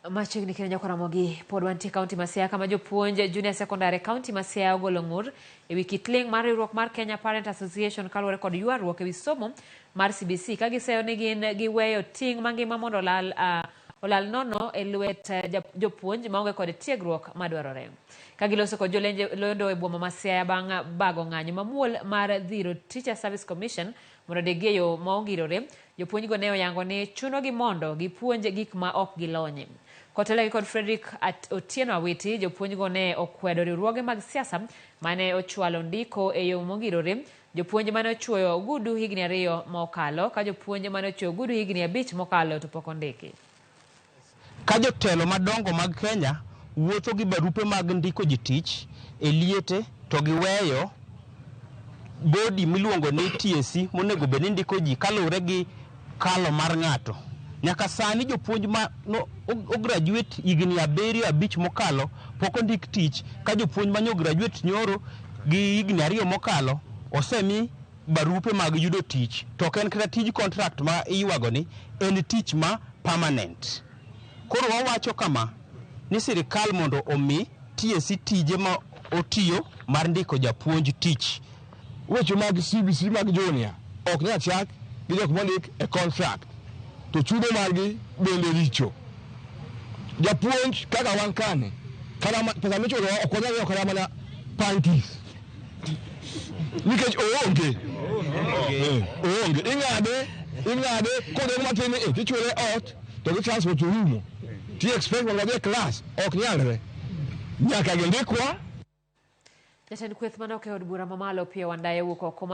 Machiegni kendo nyaka Ramogi pod wantie kaunti ma Siaya kama jopuonj junior secondary kaunti ma Siaya ogolo ng'ur ewi kit ling' mar riwruok mar Kenya Parent Association kaluwore kod ywaruok ewi somo mar CBC ka giseyo ni gin giweyo ting' mangima mondo olal, uh, olal nono e lwet eh, jopuonj maonge kod tiegruok madwarore. Ka giloso kod jolenje lendo e boma ma Siaya bang' bago ng'anyo mamuol mar dhiro Teacher Service Commission mondo odikgi e yo ma ongirore, Jopuonjgo ne oyango ni chunogi mondo gipuonj gik ma ok gilonye. Kotelegi kod Fredrick Otieno Awiti, jopuonjgo ne okwedo riwruoge mag siasa mane ochwalo ndiko e yo mongirore jopuonj mane ochuoyo ogudu higni ariyo mokalo ka jopuonj mane ochuoyo ogudu higni abich mokalo to pok ondiki. Ka jotelo madongo mag Kenya wuotho gi barupe mag ndiko ji tich e liete to giweyo body miluongo ni TSC monego bed ni ndiko ji kaluwore gi kalo mar ng'ato. Nyaka sani jopuonj ma no ograduate higni abiriyo abich mokalo pok ondik tich ka jopuonj ma nyo graduate nyoro gi higni ariyo mokalo osemi barupe mag yudo tich to ok en kata tij contract ma iywago ni en tich ma permanent. Koro wawacho kama ni sirikal mondo omi TSC tije ma otiyo mar ndiko japuonj tich. Weche mag CBC mag junior ok nyal chak gi jok mondik e contract to chudo margi bende richo. Japuonj kaka wan kani, kata pesa michulowa ok wanyal nyiewo kata mana panties. Nikech oonge. Oonge. Ing'ade, ing'ade, kodong' matin e tichule ot to gi transport orumo. Ti expect mondo odhi e class, ok nyalre. Nyaka gindikwa. Jatend kweth manok e od bura mamalo Opiyo Wandayi owuok oko mar